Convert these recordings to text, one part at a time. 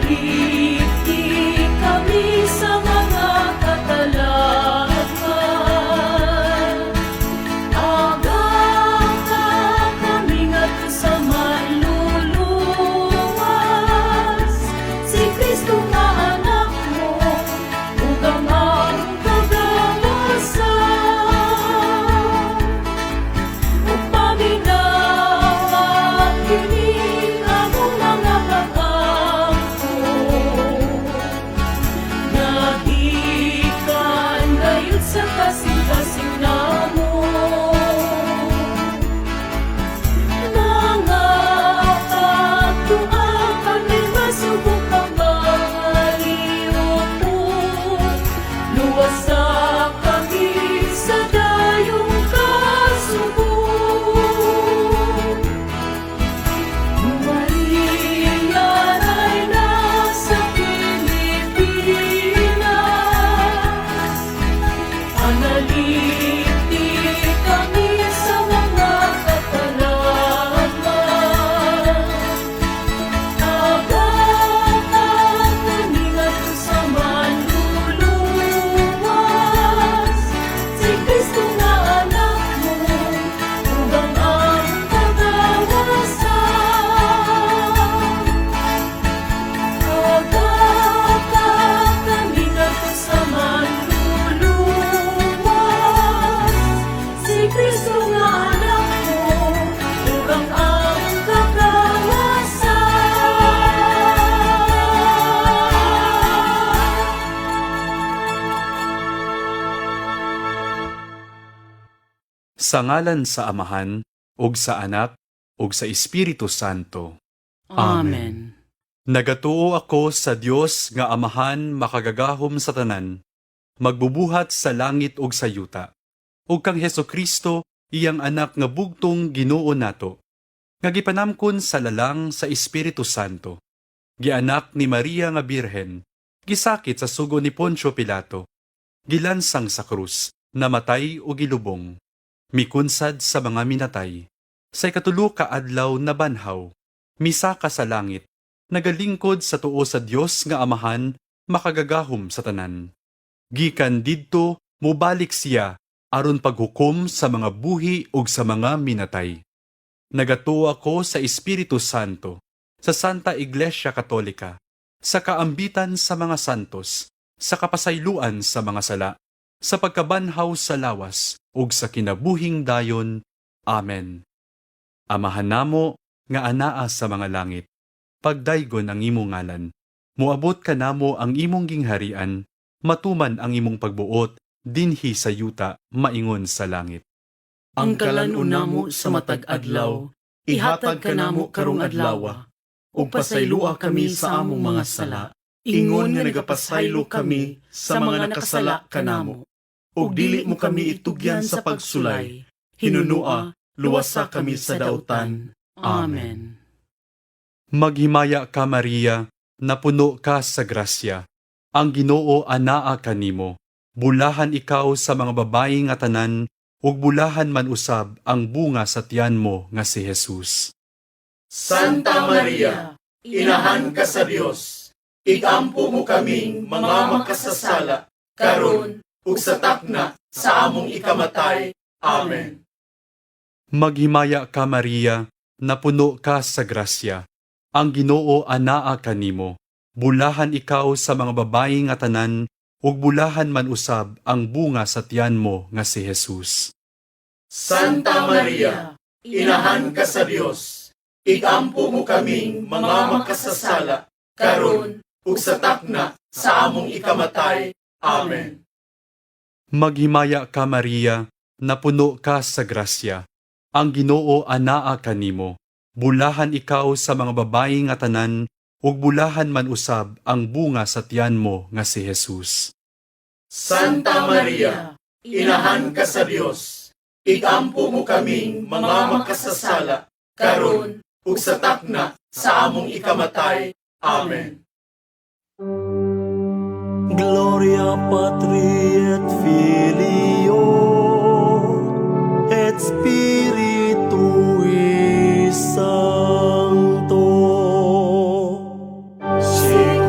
Panalipdi kami sa mga katalagman. Agaka kami ngadto sa Manluluwas, si Kristo nga anak mo, ug ang among kagawasan. Ug paminawa kini among mga pag-ampo, nga gikan gayud sa kasing-kasing namo. Mga pagtua kami masubok ang mga liupon, luwasa kami sa dayong kasubo. Maria, Reyna sa Pilipinas, panalipdi kami sa mga katalagman. Agaka kami ngadto sa Manluluwas, si Kristo nga anak mo, ug ang among kagawasan. Agaka kami ngadto sa Manluluwas, si Kristo nga anak mo, ug ang among kagawasan. Sa ngalan sa Amahan, ug sa Anak, ug sa Espiritu Santo. Amen. Nagatuo ako sa Dios nga Amahan makagagahom sa tanan, magbubuhat sa langit ug sa yuta, ug kang Hesukristo, iyang anak nga bugtong Ginoo nato, nga gipanamkon sa lalang sa Espiritu Santo, gianak ni Maria nga Birhen, gisakit sa sugo ni Poncio Pilato, gilansang sa krus, namatay ug gilubong, mikunsad sa mga minatay, sa ikatulo ka adlaw nabanhaw, misaka sa langit, nagalingkod sa tuo sa Dios nga Amahan makagagahom sa tanan. Gikan didto mobalik siya aron paghukom sa mga buhi ug sa mga minatay. Nagatuo ako sa Espiritu Santo, sa Santa Iglesia Katolika, sa kaambitan sa mga santos, sa kapasayloan sa mga sala, sa pagkabanhaw sa lawas ug sa kinabuhing dayon. Amen. Amahan namo nga anaa sa mga langit, pagdaygon ang imong ngalan. Moabot kanamo ang imong gingharian, matuman ang imong pagbuot dinhi sa yuta maingon sa langit. Ang kalan-on namo sa matag adlaw, ihatag kanamo karong adlawa, ug pasayloa kami sa among mga sala, ingon nga nagapasaylo kami sa mga nakasala kanamo. Ug dili mo kami itugyan sa pagsulay, hinunua, luwasa kami sa dautan. Amen. Maghimaya ka, Maria, napuno ka sa grasya. Ang Ginoo anaa kanimo. Bulahan ikaw sa mga babayi nga tanan, ug bulahan man usab ang bunga sa tiyan mo nga si Jesus. Santa Maria, Inahan ka sa Dios, igampo mo kaming mga makasasala, karon ug sa takna sa among ikamatay. Amen. Maghimaya ka, Maria, napuno ka sa grasya. Ang Ginoo anaa kanimo. Bulahan ikaw sa mga babayi nga tanan, ug bulahan man usab ang bunga sa tiyan mo nga si Jesus. Santa Maria, Inahan ka sa Dios, igampo mo kaming mga makasasala, karon ug sa takna sa among ikamatay. Amen. Maghimaya ka, Maria, napuno ka sa grasya. Ang Ginoo anaa kanimo. Bulahan ikaw sa mga babayi nga tanan, ug bulahan man usab ang bunga sa tiyan mo nga si Jesus. Santa Maria, Inahan ka sa Dios, igampo mo kaming mga makasasala, karon ug sa takna sa among ikamatay. Amen. Gloria Patri et Filio et Spiritui Sancto. Sic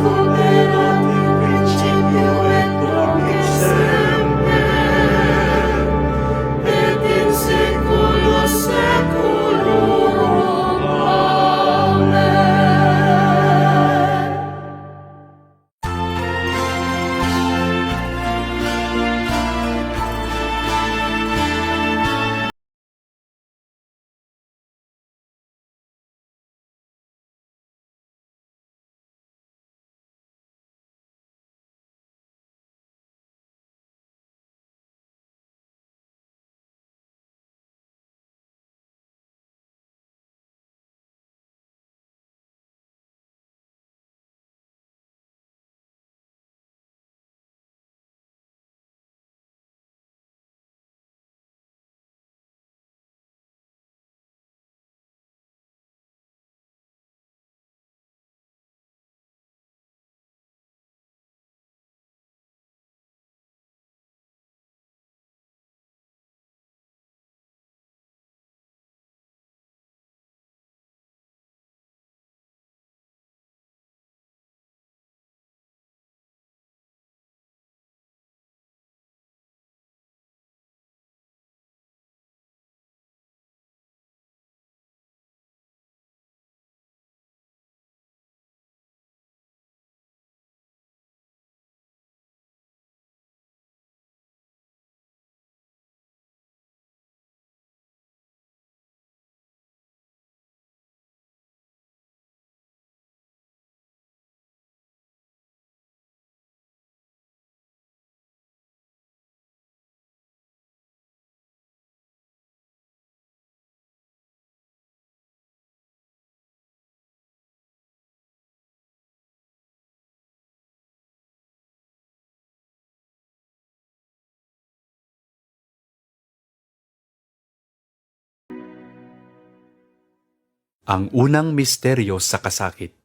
Ang unang misteryo sa kasakit.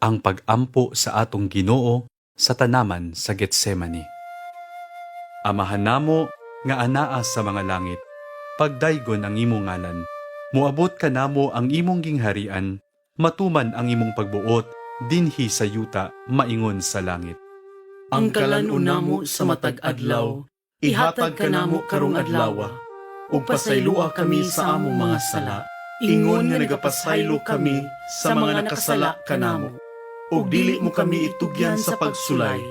Ang pag-ampo sa atong Ginoo sa tanaman sa Getsemani. Amahan namo nga anaa sa mga langit, pagdaygon ang imong ngalan. Moabot kanamo ang imong gingharian, matuman ang imong pagbuot dinhi sa yuta maingon sa langit. Ang kalan-on namo sa matag adlaw, ihatag kanamo karong adlaw, ug pasayloa kami sa among mga sala, ingon nga nagapasaylo kami sa mga nakasala kanamo. Ug dili mo kami itugyan sa pagsulay,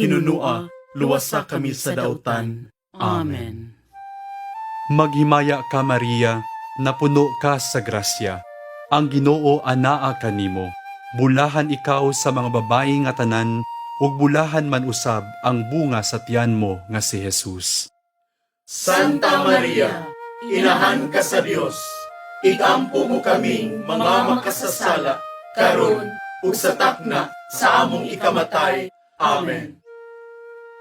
hinunua, luwasa kami sa dautan. Amen. Maghimaya ka, Maria, napuno ka sa grasya. Ang Ginoo anaa kanimo. Bulahan ikaw sa mga babayi nga tanan, ug bulahan man usab ang bunga sa tiyan mo nga si Jesus. Santa Maria, Inahan ka sa Dios, igampo mo kaming mga makasasala, karon ug sa takna sa among ikamatay. Amen.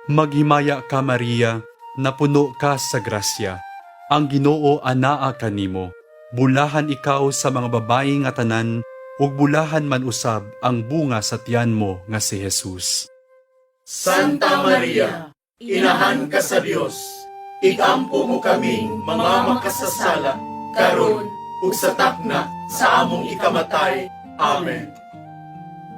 Maghimaya ka, Maria, napuno ka sa grasya. Ang Ginoo anaa kanimo. Bulahan ikaw sa mga babayi nga tanan, ug bulahan man usab ang bunga sa tiyan mo nga si Jesus. Santa Maria, Inahan ka sa Dios, igampo mo kaming mga makasasala, karon ug sa takna sa among ikamatay. Amen.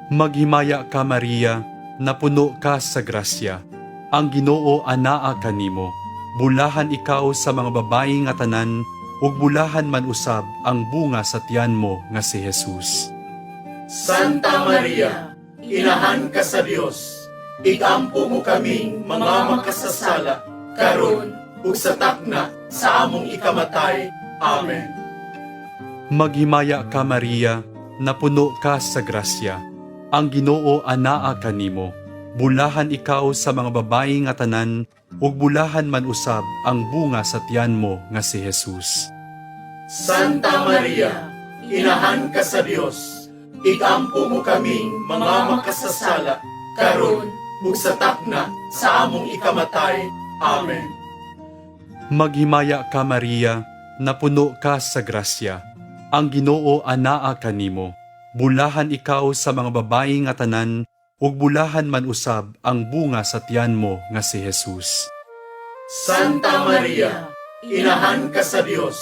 Maghimaya ka, Maria, napuno ka sa grasya. Ang Ginoo anaa kanimo. Bulahan ikaw sa mga babayi nga tanan, ug bulahan man usab ang bunga sa tiyan mo nga si Jesus. Santa Maria, Inahan ka sa Dios, igampo mo kaming mga makasasala, karon ug sa takna sa among ikamatay. Amen. Maghimaya ka, Maria, napuno ka sa grasya. Ang Ginoo anaa kanimo. Bulahan ikaw sa mga babayi nga tanan, ug bulahan man usab ang bunga sa tiyan mo nga si Jesus. Santa Maria, Inahan ka sa Dios, igampo mo kaming mga makasasala, karon ug sa takna sa among ikamatay. Amen. Maghimaya ka, Maria, napuno ka sa grasya. Ang Ginoo anaa kanimo. Bulahan ikaw sa mga babayi nga tanan, ug bulahan man usab ang bunga sa tiyan mo nga si Jesus. Santa Maria, Inahan ka sa Dios,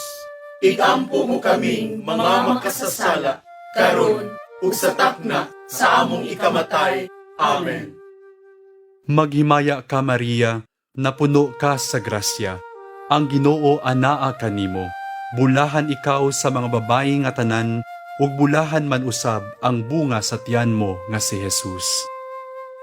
igampo mo kaming mga makasasala, karon ug sa takna sa among ikamatay. Amen. Maghimaya ka, Maria, napuno ka sa grasya. Ang Ginoo anaa kanimo. Bulahan ikaw sa mga babayi nga tanan, ug bulahan man usab ang bunga sa tiyan mo nga si Jesus.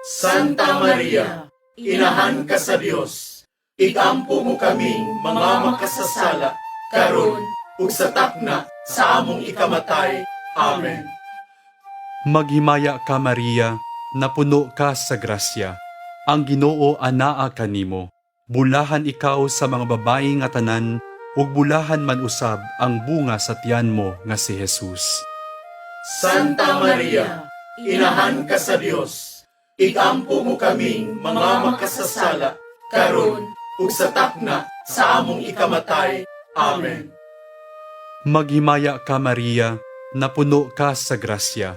Santa Maria, Inahan ka sa Dios, igampo mo kaming mga makasasala, karon ug sa takna sa among ikamatay. Amen. Maghimaya ka, Maria, napuno ka sa grasya. Ang Ginoo anaa kanimo. Bulahan ikaw sa mga babayi nga tanan, ug bulahan man usab ang bunga sa tiyan mo nga si Jesus. Santa Maria, Inahan ka sa Dios, igampo mo kaming mga makasasala, karon ug sa takna sa among ikamatay. Amen. Maghimaya ka, Maria, napuno ka sa grasya.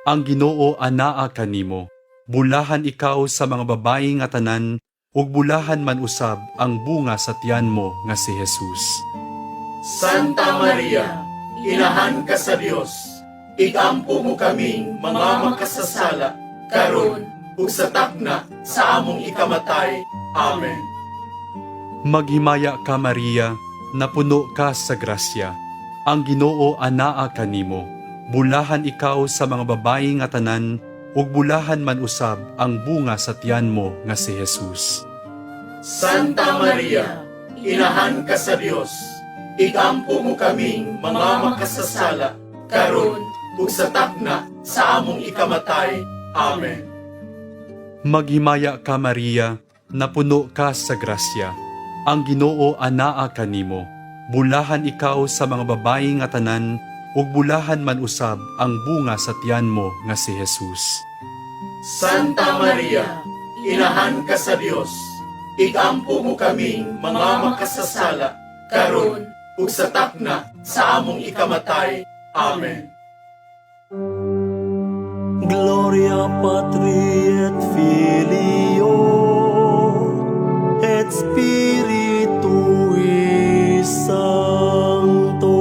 Ang Ginoo anaa kanimo. Bulahan ikaw sa mga babayi nga tanan, ug bulahan man usab ang bunga sa tiyan mo nga si Jesus. Santa Maria, Inahan ka sa Dios, igampo mo kaming mga makasasala, karon ug sa takna sa among ikamatay. Amen. Maghimaya ka, Maria, napuno ka sa grasya. Ang Ginoo anaa kanimo. Bulahan ikaw sa mga babayi nga tanan, ug bulahan man usab ang bunga sa tiyan mo nga si Jesus. Santa Maria, Inahan ka sa Dios, igampo mo kaming mga makasasala, karon ug sa takna sa among ikamatay. Amen. Maghimaya ka, Maria, napuno ka sa grasya. Ang Ginoo anaa kanimo. Bulahan ikaw sa mga babayi nga tanan, ug bulahan man usab ang bunga sa tiyan mo nga si Jesus. Santa Maria, Inahan ka sa Dios, igampo mo kaming mga makasasala, karon ug sa takna sa among ikamatay. Amen. Gloria Patri et Filio et Spiritui Sancto.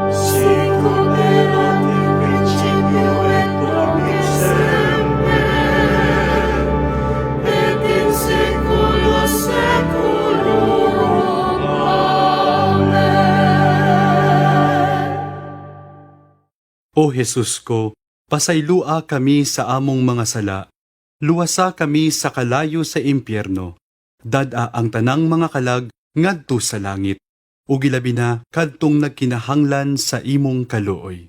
Sicut erat in principio et nunc et semper, et in saecula saeculorum. Amen. O Jesus ko, pasaylua kami sa among mga sala. Luwasa kami sa kalayo sa impyerno. Dad-a ang tanang mga kalag ngadto sa langit. Ug ilabi na kadtong nagkinahanglan sa imong kaluoy.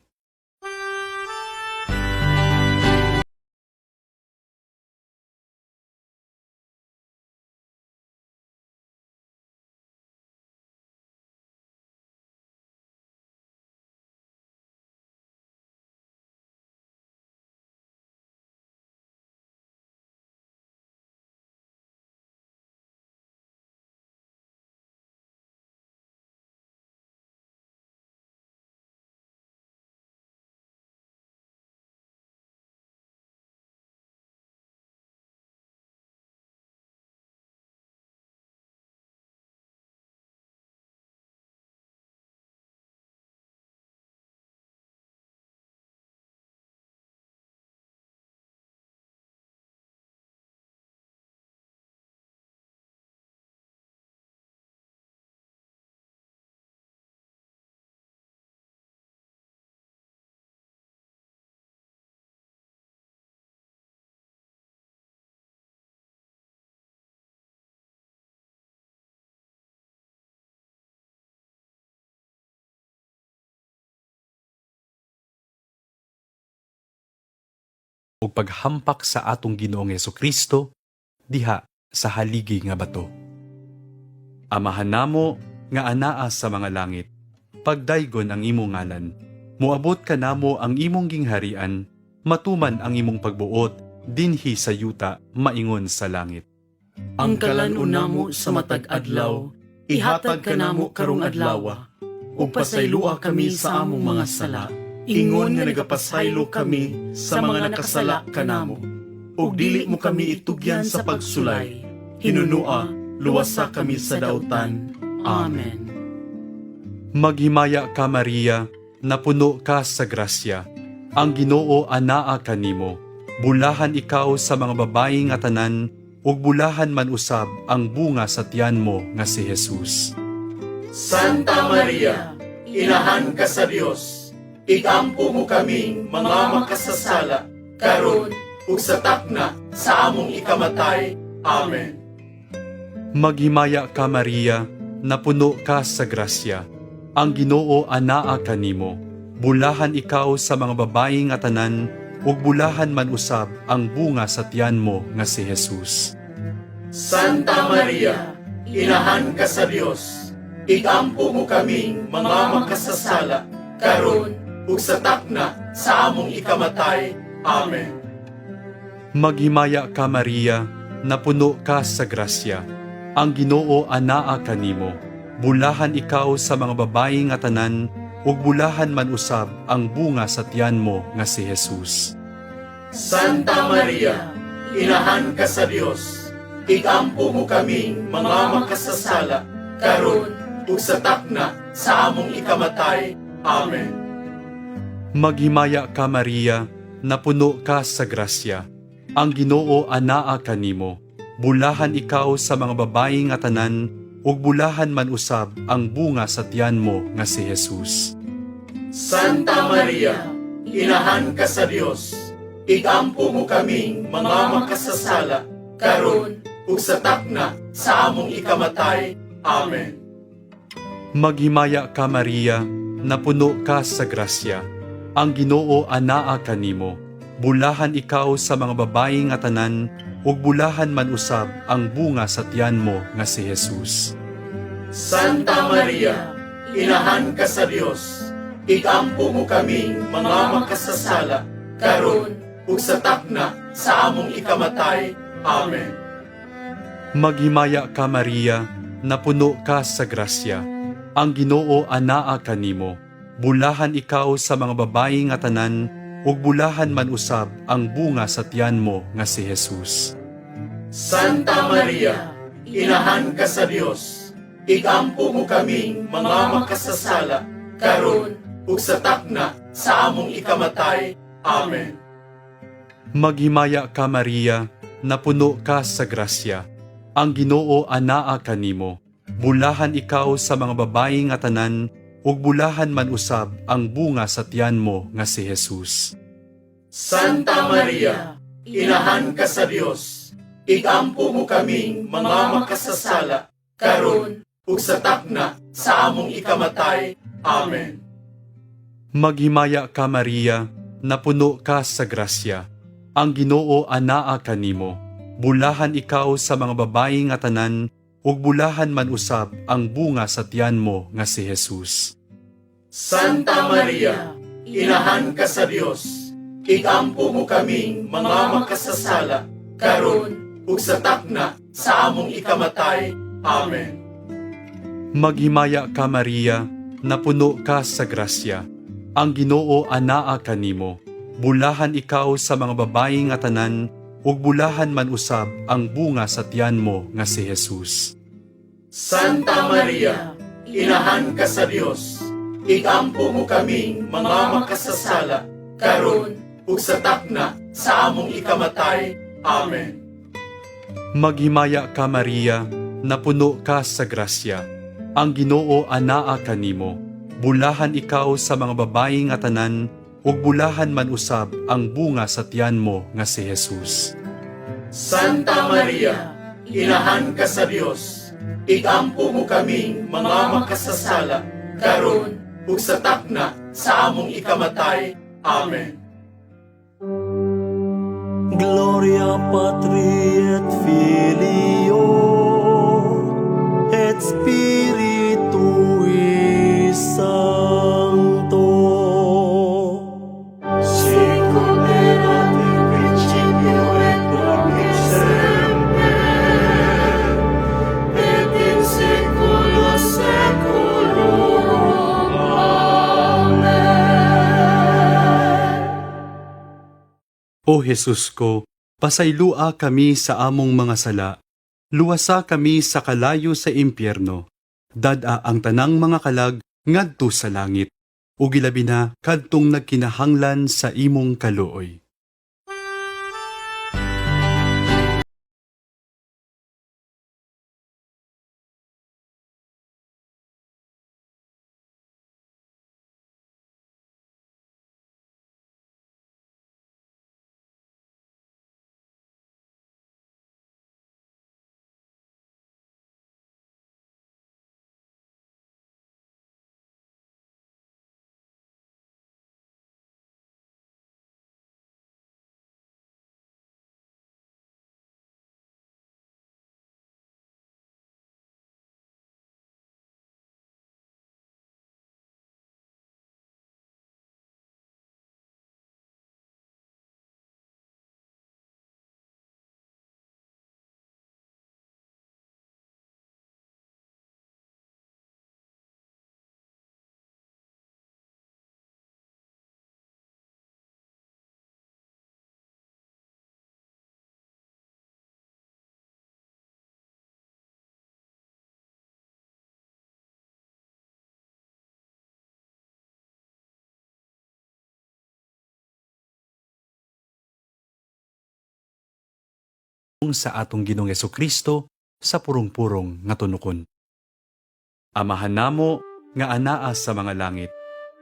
Ug paghampak sa atong Ginoong Kristo diha sa haligi nga bato. Amahan namo nga anaa sa mga langit, pagdaygon ang imong ngalan. Moabot kanamo ang imong gingharian, matuman ang imong pagbuot dinhi sa yuta maingon sa langit. Ang kalan-on namo sa matag adlaw, ihatag kanamo karong adlaw, ug pasaylua kami sa among mga sala, ingon nga nagapasaylo kami sa mga nakasala kanamo. Ug dili mo kami itugyan sa pagsulay, hinunua, luwasa kami sa dautan. Amen. Maghimaya ka Maria, napuno ka sa grasya. Ang Ginoo anaa kanimo. Bulahan ikaw sa mga babayi nga tanan, ug bulahan man usab ang bunga sa tiyan mo nga si Jesus. Santa Maria, Inahan ka sa Dios, igampo mo kaming mga makasasala, karon ug sa takna sa among ikamatay. Amen. Maghimaya ka Maria, napuno ka sa grasya. Ang Ginoo anaa kanimo. Bulahan ikaw sa mga babayi nga tanan, ug bulahan man usab ang bunga sa tiyan mo nga si Jesus. Santa Maria, Inahan ka sa Dios, igampo mo kaming mga makasasala, karon ug sa takna sa among ikamatay. Amen. Maghimaya ka Maria, napuno ka sa grasya. Ang Ginoo anaa kanimo. Bulahan ikaw sa mga babayi nga tanan, ug bulahan man usab ang bunga sa tiyan mo nga si Jesus. Santa Maria, Inahan ka sa Dios, igampo mo kaming mga makasasala, karon ug sa takna sa among ikamatay. Amen. Maghimaya ka Maria, napuno ka sa grasya. Ang Ginoo anaa kanimo. Bulahan ikaw sa mga babayi nga tanan, ug bulahan man usab ang bunga sa tiyan mo nga si Jesus. Santa Maria, Inahan ka sa Dios, igampo mo kaming mga makasasala, karon ug sa takna sa among ikamatay. Amen. Maghimaya ka Maria, napuno ka sa grasya. Ang Ginoo anaa kanimo. Bulahan ikaw sa mga babayi nga tanan, ug bulahan man usab ang bunga sa tiyan mo nga si Jesus. Santa Maria, Inahan ka sa Dios, igampo mo kaming mga makasasala, karon ug sa takna sa among ikamatay. Amen. Maghimaya ka Maria, napuno ka sa grasya. Ang Ginoo anaa kanimo. Bulahan ikaw sa mga babayi nga tanan, ug bulahan man usab ang bunga sa tiyan mo nga si Jesus. Santa Maria, Inahan ka sa Dios, igampo mo kaming mga makasasala, karon ug sa takna sa among ikamatay. Amen. Maghimaya ka Maria, napuno ka sa grasya. Ang Ginoo anaa kanimo. Bulahan ikaw sa mga babayi nga tanan, ug bulahan man usab ang bunga sa tiyan mo nga si Jesus. Santa Maria, Inahan ka sa Dios, igampo mo kaming mga makasasala, karon ug sa takna sa among ikamatay. Amen. Maghimaya ka Maria, napuno ka sa grasya. Ang Ginoo anaa kanimo. Bulahan ikaw sa mga babayi nga tanan, ug bulahan man usab ang bunga sa tiyan mo nga si Jesus. Santa Maria, Inahan ka sa Dios, igampo mo kaming mga makasasala, karon ug sa takna sa among ikamatay. Amen. Maghimaya ka Maria, napuno ka sa grasya. Ang Ginoo anaa kanimo. Bulahan ikaw sa mga babayi nga tanan, ug bulahan man usab ang bunga sa tiyan mo nga si Jesus. Santa Maria, Inahan ka sa Dios, igampo mo kaming mga makasasala, karon ug sa takna sa among ikamatay. Amen. Maghimaya ka Maria, napuno ka sa grasya. Ang Ginoo anaa kanimo. Bulahan ikaw sa mga babayi nga tanan, ug bulahan man usab ang bunga sa tiyan mo nga si Jesus. Santa Maria, Inahan ka sa Dios, igampo mo kaming mga makasasala, karon ug sa takna sa among ikamatay. Amen. Gloria Patri et Filio et Spiritui Sancto. Sicut erat in principio et nunc et semper, et in saecula saeculorum. Amen. O Jesus ko, pasaylua kami sa among mga sala. Luwasa kami sa kalayo sa impyerno. Dad-a ang tanang mga kalag ngadto sa langit. Ug ilabi na kadtong nagkinahanglan sa imong kaluoy. Sa atong Ginoong Kristo sa purong-purong nga tunukon. Amahan namo nga anaa sa mga langit,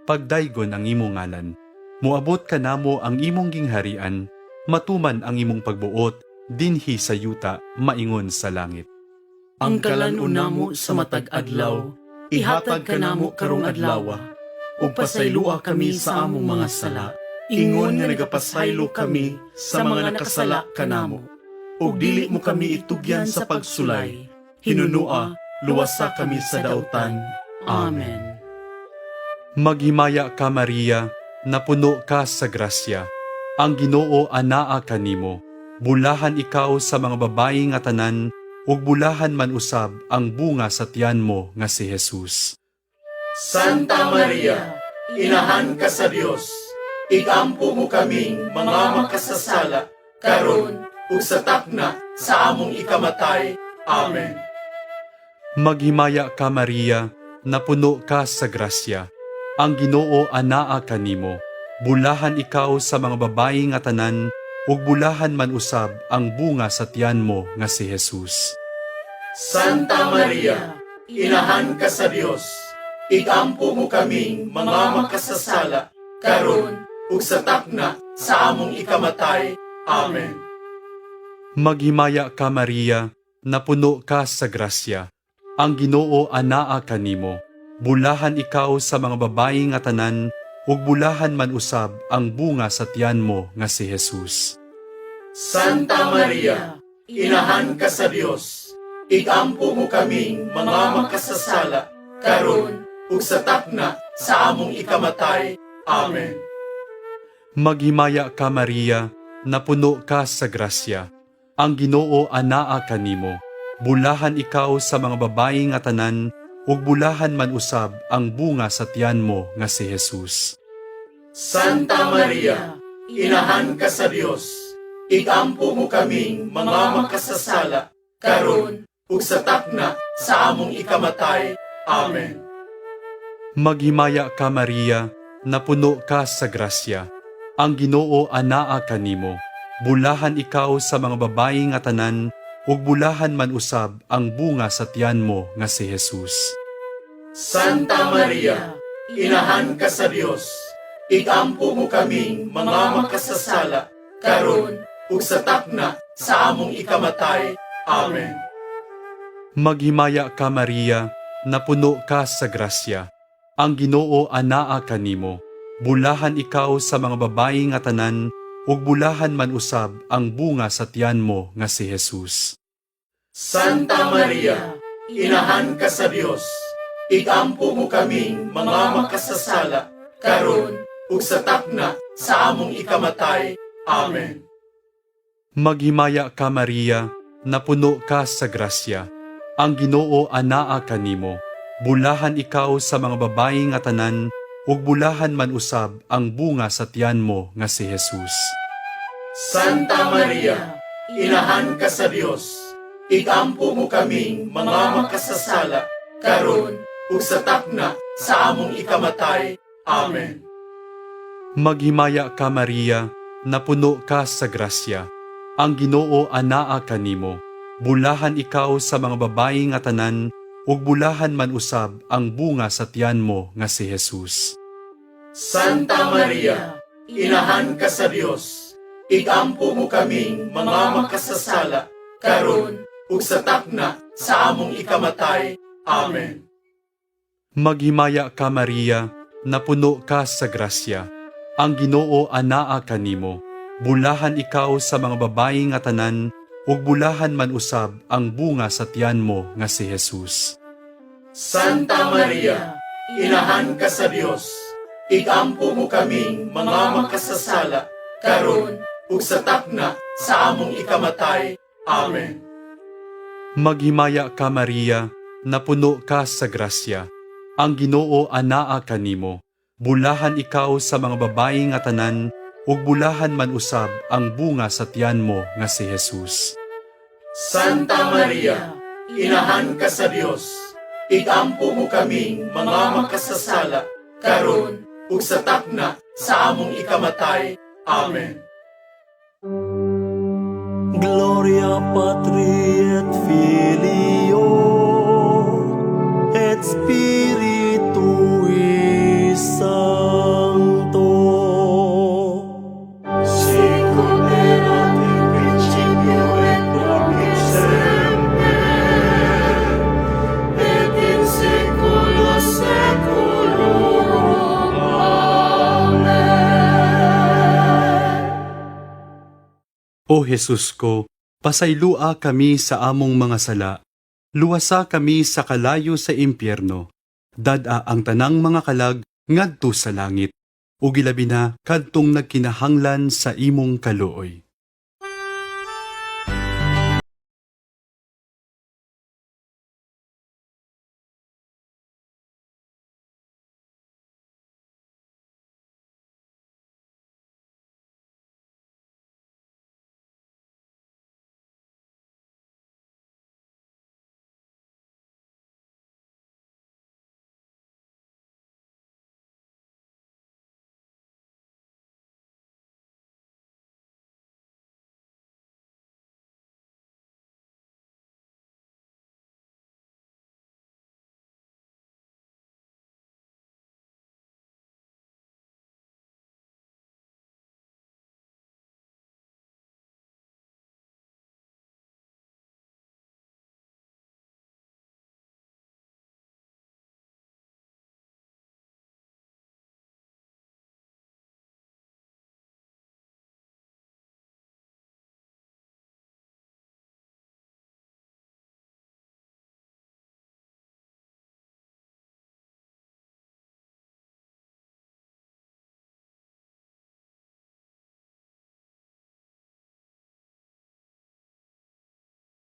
pagdaygon ang imong ngalan. Moabot kanamo ang imong gingharian, matuman ang imong pagbuot dinhi sa yuta maingon sa langit. Ang kalan-on namo sa matag adlaw, ihatag kanamo karong adlawa, ug pasaylua kami sa among mga sala, ingon nga nagapasaylo kami sa mga nakasala kanamo. Ug dili mo kami itugyan sa pagsulay, hinunua, luwasa kami sa dautan. Amen. Maghimaya ka Maria, napuno ka sa grasya. Ang Ginoo anaa kanimo. Bulahan ikaw sa mga babayi nga tanan, ug bulahan man usab ang bunga sa tiyan mo nga si Jesus. Santa Maria, Inahan ka sa Dios, igampo mo kaming mga makasasala, karon ug sa takna sa among ikamatay. Amen. Maghimaya ka Maria, napuno ka sa grasya. Ang Ginoo anaa kanimo. Bulahan ikaw sa mga babayi nga tanan, ug bulahan man usab ang bunga sa tiyan mo nga si Jesus. Santa Maria, Inahan ka sa Dios, igampo mo kaming mga makasasala, karon ug sa takna sa among ikamatay. Amen. Maghimaya ka Maria, napuno ka sa grasya. Ang Ginoo anaa kanimo. Bulahan ikaw sa mga babayi nga tanan, ug bulahan man usab ang bunga sa tiyan mo nga si Jesus. Santa Maria, Inahan ka sa Dios, igampo mo kaming mga makasasala, karon ug sa takna sa among ikamatay. Amen. Maghimaya ka Maria, napuno ka sa grasya. Ang Ginoo anaa kanimo. Bulahan ikaw sa mga babayi nga tanan, ug bulahan man usab ang bunga sa tiyan mo nga si Jesus. Santa Maria, Inahan ka sa Dios, igampo mo kaming mga makasasala, karon ug sa takna sa among ikamatay. Amen. Maghimaya ka Maria, napuno ka sa grasya. Ang Ginoo anaa kanimo. Bulahan ikaw sa mga babayi nga tanan, ug bulahan man usab ang bunga sa tiyan mo nga si Jesus. Santa Maria, Inahan ka sa Dios, igampo mo kaming mga makasasala, karon ug sa takna sa among ikamatay. Amen. Maghimaya ka Maria, napuno ka sa grasya. Ang Ginoo anaa kanimo. Bulahan ikaw sa mga babayi nga tanan, ug bulahan man usab ang bunga sa tiyan mo nga si Jesus. Santa Maria, Inahan ka sa Dios, igampo mo kaming mga makasasala, karon ug sa takna sa among ikamatay. Amen. Maghimaya ka Maria, napuno ka sa grasya. Ang Ginoo anaa kanimo. Bulahan ikaw sa mga babayi nga tanan, ug bulahan man usab ang bunga sa tiyan mo nga si Jesus. Santa Maria, Inahan ka sa Dios, igampo mo kaming mga makasasala, karon ug sa takna sa among ikamatay. Amen. Maghimaya ka Maria, napuno ka sa grasya. Ang Ginoo anaa kanimo. Bulahan ikaw sa mga babayi nga tanan, ug bulahan man usab ang bunga sa tiyan mo nga si Jesus. Santa Maria, Inahan ka sa Dios, igampo mo kaming mga makasasala, karon ug sa takna sa among ikamatay. Amen. Maghimaya ka Maria, napuno ka sa grasya. Ang Ginoo anaa kanimo. Bulahan ikaw sa mga babayi nga tanan, ug bulahan man usab ang bunga sa tiyan mo nga si Jesus. Santa Maria, Inahan ka sa Dios, igampo mo kaming mga makasasala, karon ug sa takna sa among ikamatay. Amen. Maghimaya ka Maria, napuno ka sa grasya. Ang Ginoo anaa kanimo. Bulahan ikaw sa mga babayi nga tanan, ug bulahan man usab ang bunga sa tiyan mo nga si Jesus. Santa Maria, Inahan ka sa Dios, igampo mo kaming mga makasasala, karon ug sa takna sa among ikamatay. Amen. Gloria Patri et Filio et Spiritui Sancto. Sicut erat in principio et nunc et semper, et in saeculo saeculorum. Amen. O Jesus ko, pasaylua kami sa among mga sala. Luwasa kami sa kalayo sa impyerno. Dad-a ang tanang mga kalag ngadto sa langit. Ug ilabi na kadtong nagkinahanglan sa imong kaluoy.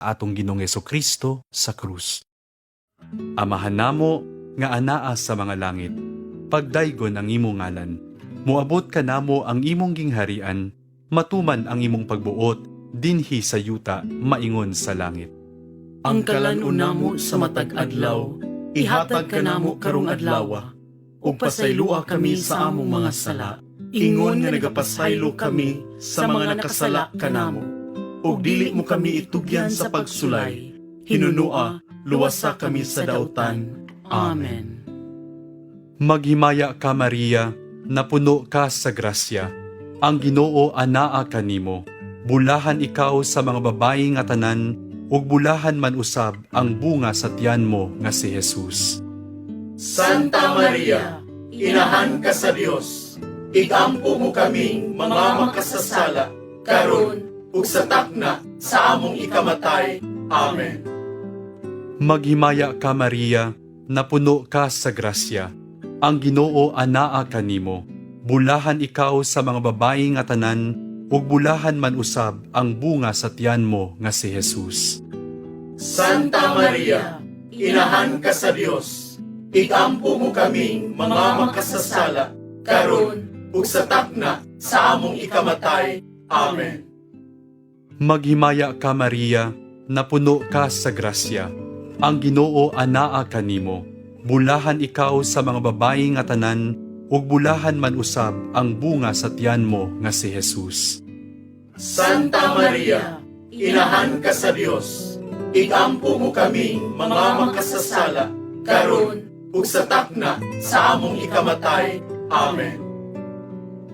Atong Ginoong Kristo sa krus. Amahan namo nga anaa sa mga langit, pagdaygon ang imong ngalan. Moabot kanamo ang imong gingharian, matuman ang imong pagbuot dinhi sa yuta maingon sa langit. Ang kalan-on namo sa matag adlaw, ihatag kanamo karong adlaw, ug pasaylua kami sa among mga sala, ingon nga nagapasaylo kami sa mga nakasala kanamo. Ug dili mo kami itugyan sa pagsulay, hinunua, luwasa kami sa dautan. Amen. Maghimaya ka, Maria, napuno ka sa grasya. Ang Ginoo anaa kanimo. Bulahan ikaw sa mga babayi nga tanan, ug bulahan man usab ang bunga sa tiyan mo nga si Jesus. Santa Maria, Inahan ka sa Dios, igampo mo kaming mga makasasala, karon ug sa takna sa among ikamatay. Amen. Maghimaya ka, Maria, napuno ka sa grasya. Ang Ginoo anaa kanimo. Bulahan ikaw sa mga babayi nga tanan, ug bulahan man usab ang bunga sa tiyan mo nga si Jesus. Santa Maria, Inahan ka sa Dios, igampo mo kaming mga makasasala, karon ug sa takna sa among ikamatay. Amen. Maghimaya ka, Maria, napuno ka sa grasya. Ang Ginoo anaa kanimo. Bulahan ikaw sa mga babayi nga tanan, ug bulahan man usab ang bunga sa tiyan mo nga si Jesus. Santa Maria, Inahan ka sa Dios, igampo mo kaming mga makasasala, karon ug sa takna sa among ikamatay. Amen.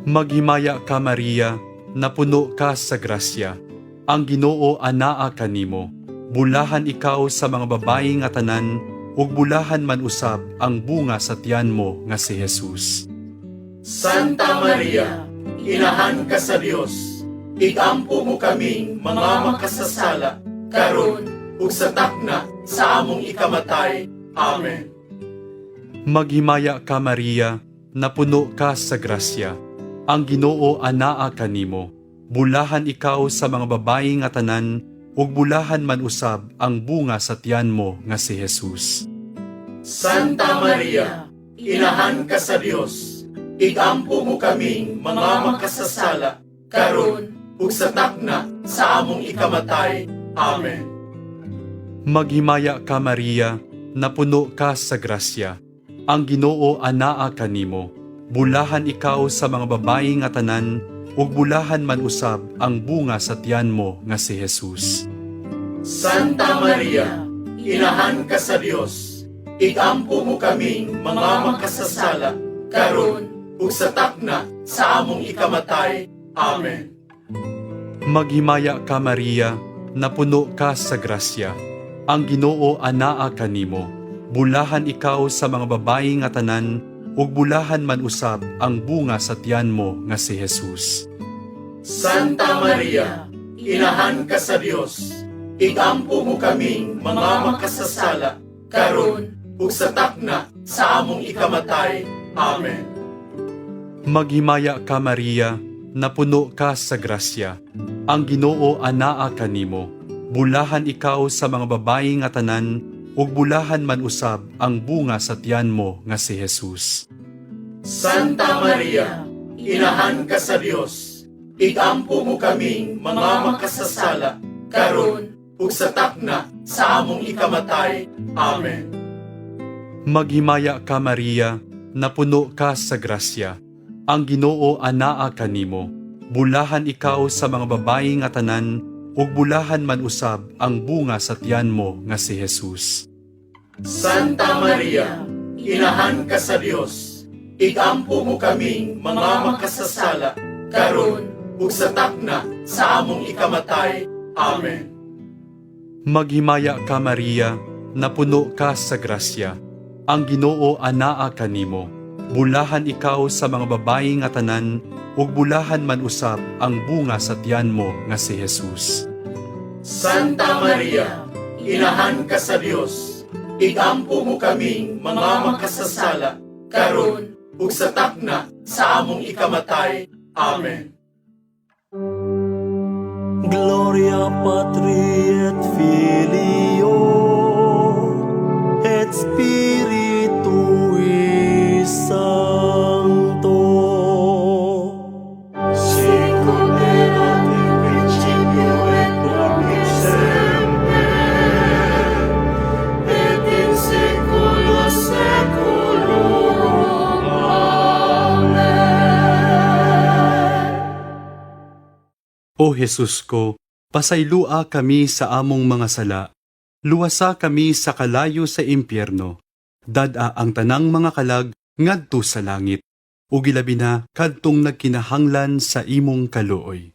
Maghimaya ka, Maria, napuno ka sa grasya. Ang Ginoo anaa kanimo. Bulahan ikaw sa mga babayi nga tanan, ug bulahan man usab ang bunga sa tiyan mo nga si Jesus. Santa Maria, Inahan ka sa Dios, igampo mo kaming mga makasasala, karon ug sa takna sa among ikamatay. Amen. Maghimaya ka, Maria, napuno ka sa grasya. Ang Ginoo anaa kanimo. Bulahan ikaw sa mga babayi nga tanan, ug bulahan man usab ang bunga sa tiyan mo nga si Jesus. Santa Maria, Inahan ka sa Dios, igampo mo kaming mga makasasala, karon ug sa takna sa among ikamatay. Amen. Maghimaya ka, Maria, napuno ka sa grasya. Ang Ginoo anaa kanimo. Bulahan ikaw sa mga babayi nga tanan, ug bulahan man usab ang bunga sa tiyan mo nga si Jesus. Santa Maria, Inahan ka sa Dios, igampo mo kaming mga makasasala, karon ug sa takna sa among ikamatay. Amen. Maghimaya ka, Maria, napuno ka sa grasya. Ang Ginoo anaa kanimo. Bulahan ikaw sa mga babayi nga tanan, ug bulahan man usab ang bunga sa tiyan mo nga si Jesus. Santa Maria, Inahan ka sa Dios, igampo mo kaming mga makasasala, karon ug sa takna sa among ikamatay. Amen. Maghimaya ka, Maria, napuno ka sa grasya. Ang Ginoo anaa kanimo. Bulahan ikaw sa mga babayi nga tanan, ug bulahan man usab ang bunga sa tiyan mo nga si Jesus. Santa Maria, Inahan ka sa Dios, igampo mo kaming mga makasasala, karon ug sa takna sa among ikamatay. Amen. Maghimaya ka, Maria, napuno ka sa grasya. Ang Ginoo anaa kanimo. Bulahan ikaw sa mga babayi nga tanan, ug bulahan man usab ang bunga sa tiyan mo nga si Jesus. Santa Maria, Inahan ka sa Dios, igampo mo kaming mga makasasala, karon ug sa takna sa among ikamatay. Amen. Maghimaya ka, Maria, napuno ka sa grasya. Ang Ginoo anaa kanimo. Bulahan ikaw sa mga babayi nga tanan, ug bulahan man usab ang bunga sa tiyan mo nga si Jesus. Santa Maria, Inahan ka sa Dios, igampo mo kaming mga makasasala, karon ug sa takna sa among ikamatay. Amen. Gloria Gloria Patri et Filio et Spiritui Sancto. Sicut erat in principio et nunc et semper, et in saecula saeculorum. Amen. O Jesus ko, pasaylua kami sa among mga sala. Luwasa kami sa kalayo sa impyerno. Dad-a ang tanang mga kalag ngadto sa langit. Ug ilabi na kadtong nagkinahanglan sa imong kaluoy.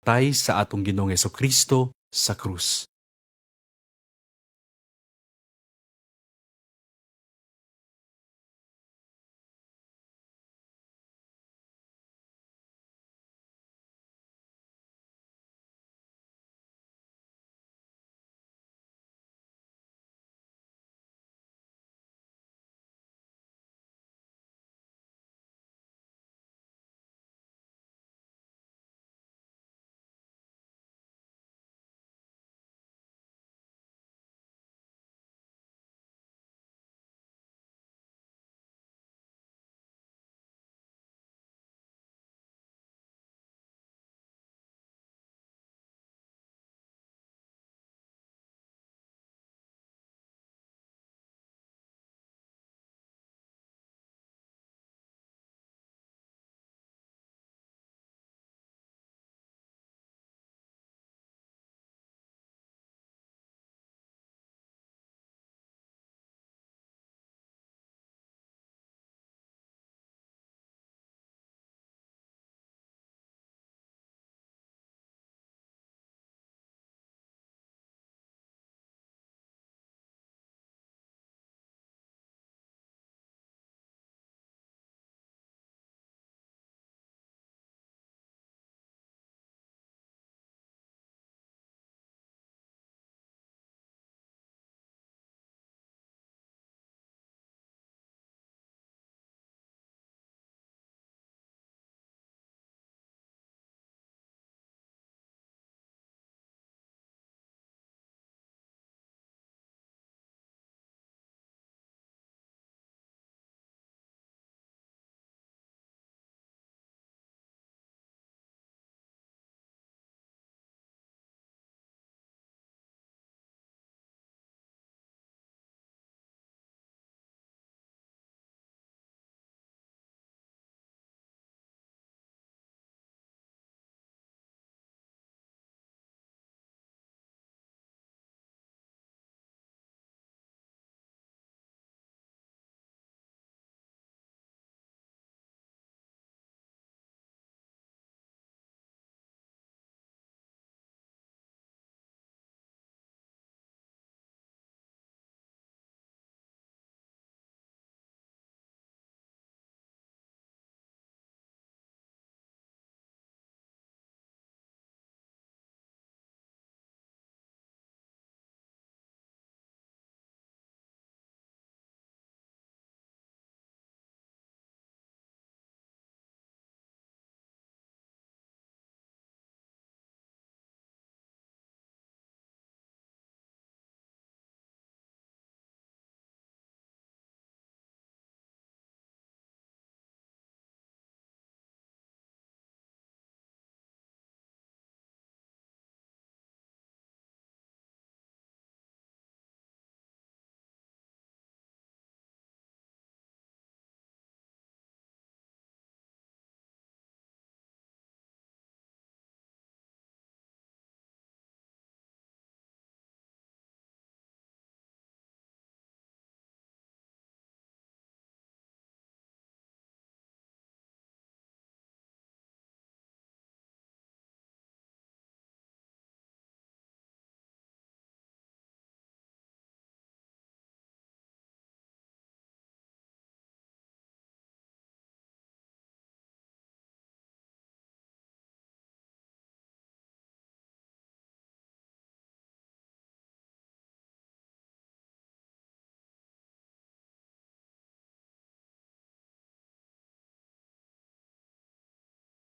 Tay sa atong Ginoong Kristo sa krus.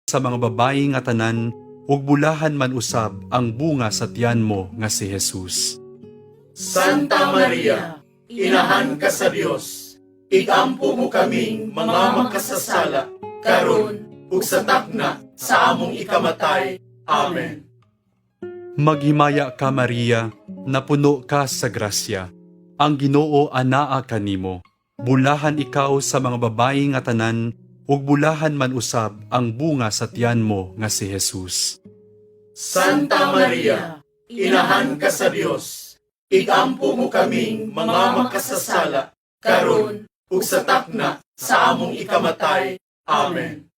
sa mga babayi nga tanan ug bulahan man usab ang bunga sa tiyan mo nga si Jesus. Santa Maria, Inahan ka sa Dios, igampo mo kaming mga makasasala, karon ug sa takna sa among ikamatay. Amen. Maghimaya ka, Maria, napuno ka sa grasya. Ang Ginoo anaa kanimo. Bulahan ikaw sa mga babayi nga tanan ug bulahan man usab ang bunga sa tiyan mo nga si Jesus. Santa Maria, Inahan ka sa Dios, igampo mo kaming mga makasasala, karon ug sa takna sa among ikamatay. Amen.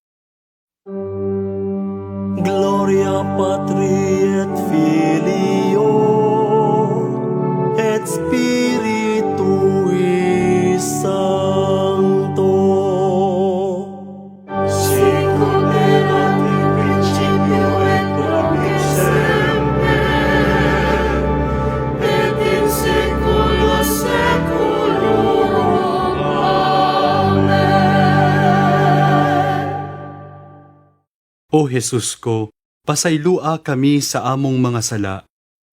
Gloria Patri et Filio et Spiritui Sancto. Sicut erat in principio et nunc et semper, et in saecula saeculorum. Amen. O Jesus ko, pasaylua kami sa among mga sala.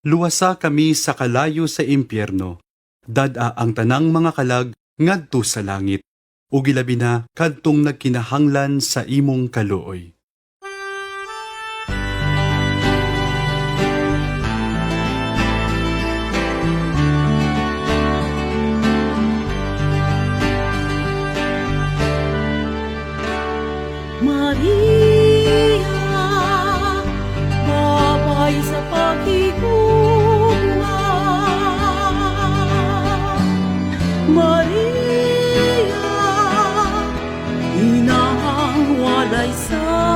Luwasa kami sa kalayo sa impyerno. Dad-a ang tanang mga kalag ngadto sa langit. Ug ilabi na kadtong nagkinahanglan sa imong kaluoy. Maria, babay sa paghigugma. Maria, inang walay sala.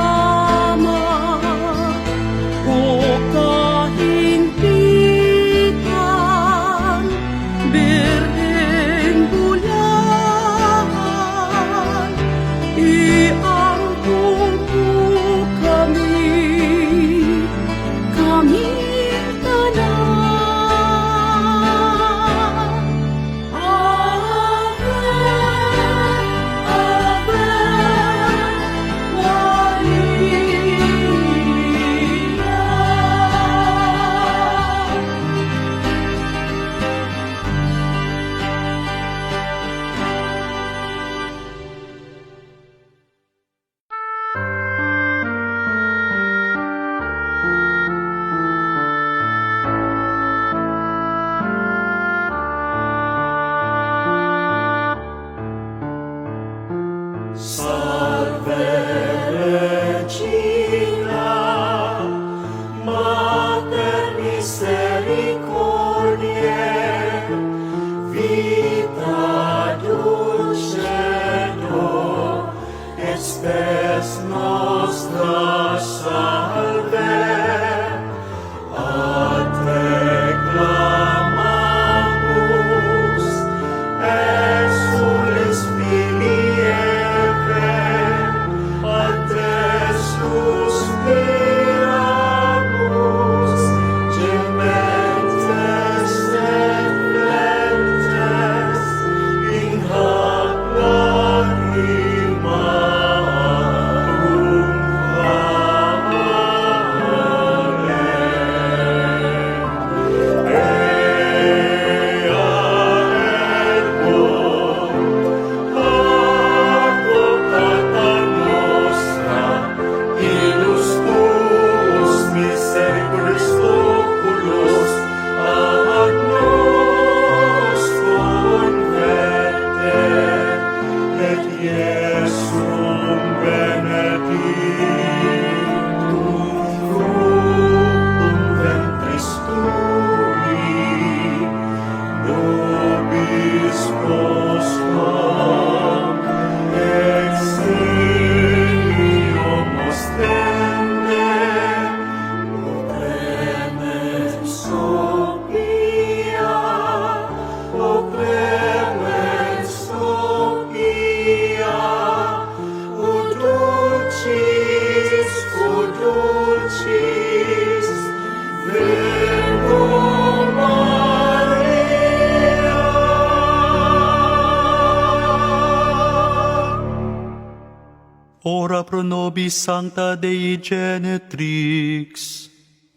Pro nobis sancta Dei genetrix.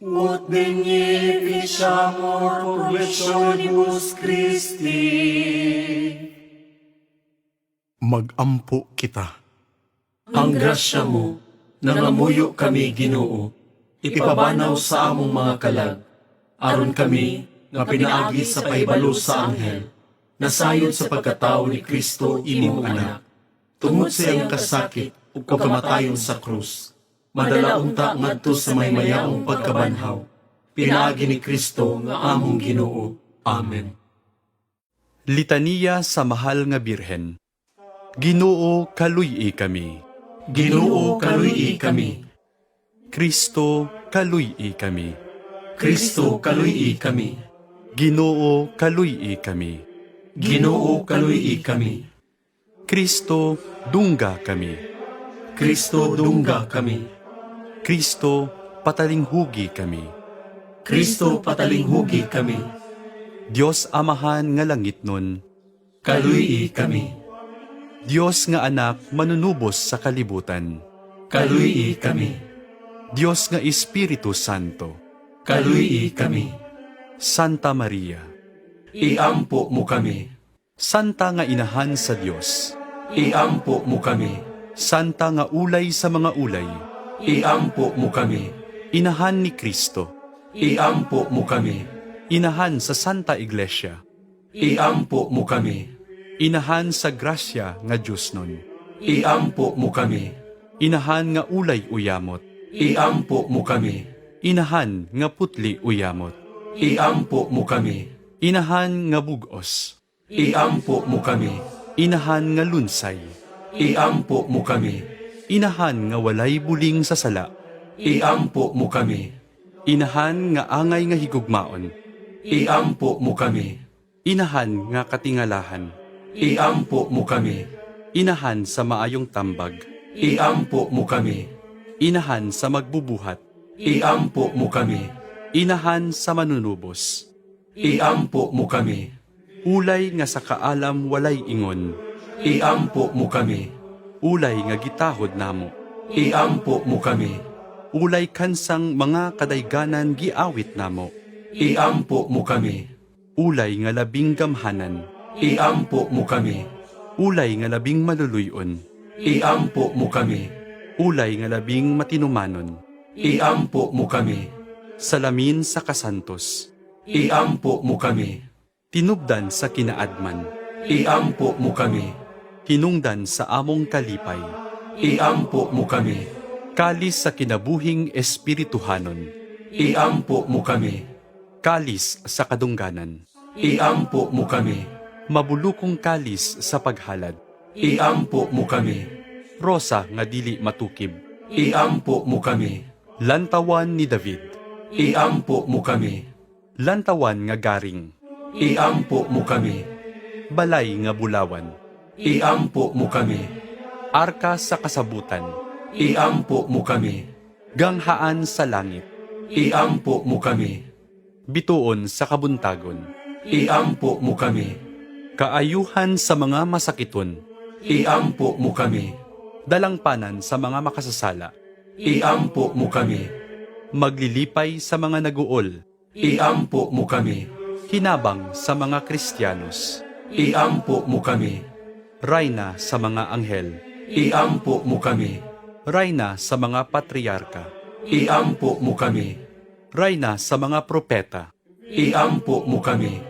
Ut digni ficiamur promissionibus Christi. Magampo kita. Ang grasya mo, nangamuyo kami Ginoo, ipabanaw sa among mga kalag, aron kami nga pinaagi sa pahibalo sa anghel, nasayod sa pagkatao ni Kristo imong anak, tungod sa iyang kasakit ug kamatayon sa krus, madala unta ngadto sa maymayaong pagkabanhaw, pinaagi ni Kristo nga among Ginoo. Amen. Litaniya sa Mahal nga Birhen. Ginoo, kaluy-i kami. Ginoo, kaluy-i kami. Kristo, kaluy-i kami. Kristo, kaluy-i kami. Ginoo, kaluy-i kami. Ginoo, kaluy-i kami. Kristo, dungga kami. Kristo, dungga kami. Kristo, patalinghugi kami. Kristo, patalinghugi kami. Dios Amahan nga langit nun. Kaluy-i kami. Dios nga anak manunubos sa kalibutan. Kaluy-i kami. Dios nga Espiritu Santo. Kaluy-i kami. Santa Maria. Iampo mo kami. Santa nga inahan sa Dios. Iampo mo kami. Santa nga ulay sa mga ulay. Iampo mo kami. Inahan ni Kristo. Iampo mo kami. Inahan sa Santa Iglesia. Iampo mo kami. Inahan sa grasya nga Dios nun. Iampo mo kami. Inahan nga ulay uyamot. Iampo mo kami. Inahan nga putli uyamot. Iampo mo kami. Inahan nga bugos. Iampo mo kami. Inahan nga lunsay. Iampo mo kami. Inahan nga walay buling sa sala. Iampo mo kami. Inahan nga angay nga higugmaon. Iampo mo kami. Inahan nga katingalahan. Iampo mo kami. Inahan sa maayong tambag. Iampo mo kami. Inahan sa magbubuhat. Iampo mo kami. Inahan sa manunubos. Iampo mo kami. Ulay nga sa kaalam walay ingon. Iampo mo kami. Ulay nga gitahod namo. Iampo mo kami. Ulay kansang mga kadayganan giawit namo. Iampo mo kami. Ulay nga labing gamhanan. Iampo mo kami. Ulay nga labing maluluyon. Iampo mo kami. Ulay nga labing matinumanon. Iampo mo kami. Salamin sa kasantos. Iampo mo kami. Tinubdan sa kinaadman. Iampo mo kami. Hinungdan sa among kalipay. Iampo mo kami. Kalis sa kinabuhing espirituhanon. Iampo mo kami. Kalis sa kadungganan. Iampo mo kami. Mabulukong kalis sa paghalad. Iampo mo kami. Rosa nga dili matukib. Iampo mo kami. Lantawan ni David. Iampo mo kami. Lantawan nga garing. Iampo mo kami. Balay nga bulawan. Iampo mo kami. Arka sa kasabutan. Iampo mo kami. Ganghaan sa langit. Iampo mo kami. Bituon sa kabuntagon. Iampo mo kami. Kaayuhan sa mga masakiton. Iampo mo kami. Dalangpanan sa mga makasasala. Iampo mo kami. Maglilipay sa mga naguol. Iampo mo kami. Hinabang sa mga Kristiyanos. Iampo mo kami. Rayna sa mga anghel. Iampo mo kami. Rayna sa mga patriarka. Iampo mo kami. Rayna sa mga propeta. Iampo mo kami.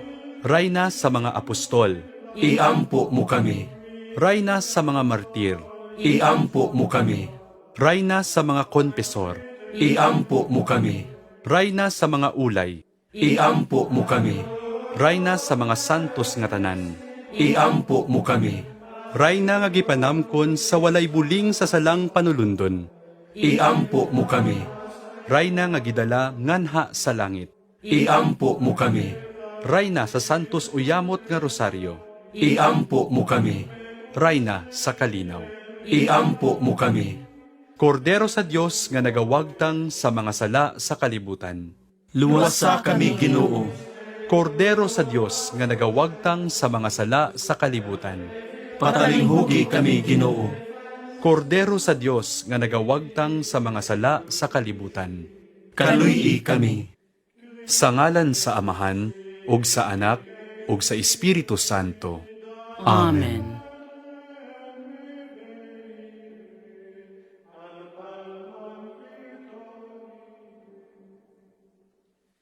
Rayna sa mga apostol. Iampo mo kami. Rayna sa mga martir. Iampo mo kami. Rayna sa mga konfesor. Iampo mo kami. Rayna sa mga ulay. Iampo mo kami. Rayna sa mga santos nga tanan. Iampo mo kami. Rayna nga gipanamkon sa walay buling sa salang panulundon. Iampo mo kami. Rayna nga gidala nganha sa langit. Iampo mo kami. Rayna sa santos uyamot nga rosaryo. Iampo mo kami. Rayna sa kalinaw. Iampo mo kami. Kordero sa Dios nga nagawagtang sa mga sala sa kalibutan. Luwasa kami, Ginoo. Kordero sa Dios nga nagawagtang sa mga sala sa kalibutan. Patalinghugi kami, Ginoo. Kordero sa Dios nga nagawagtang sa mga sala sa kalibutan. Kaluy-i kami. Sa ngalan sa Amahan, ug sa Anak, ug sa Espiritu Santo. Amen.